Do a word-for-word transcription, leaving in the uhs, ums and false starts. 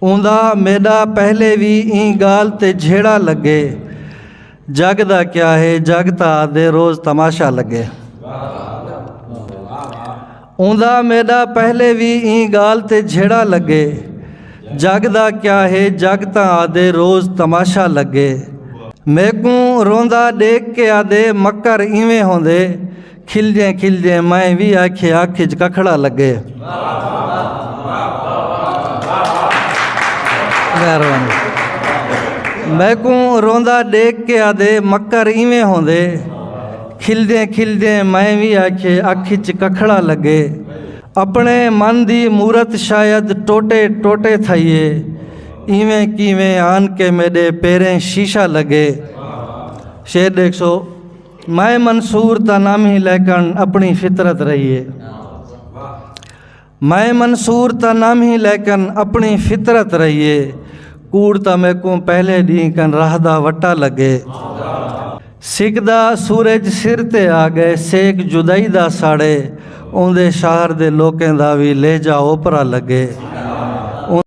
اوندا میݙا پہلے وی ایں ڳالھ تے جھیڑا لڳے۔ جڳ دا کیا ہے، جڳ تاں آہدے روز تماشا لڳے۔ اوندا میݙا پہلے وی ایں ڳالھ تے جھیڑا لڳے۔ جڳ دا کیا ہے، جڳ تاں آہدے روز تماشا لڳے۔ میکوں روندا ݙیکھ کے آہدے مکر ایویں ہوندے۔ کھلدیں کھلدیں میں وی آکھے اکھ اچ ککھڑا لڳے۔ مہربانی۔ میکوں روندا ݙیکھ کے آہدے مکر ایویں ہوندے۔ کھلدیں کھلدیں میں وی آکھے اکھ اچ ککھڑا لڳے۔ اپݨے من دی مورت شاید ٹوٹے ٹوٹے تھئی ہے۔ ایویں کیویں آن کے میݙے پیریں شیشہ لڳے۔ شعر ݙیکھسو۔ میں منصور تاں نام ہی لیکن اپݨی فطرت رہی ہے۔ میں منصور تاں نام ہی لیکن اپݨی فطرت رہی ہے۔ کوڑ تاں میکوں پہلے ݙینہہ کن راہ دا وٹا لڳے۔ سکدا سورج سر تے آ ڳئے، سیک جدائی دا ساڑے۔ اوندے شہر دے لوکیں دا وی لہجہ اوپرا لڳے۔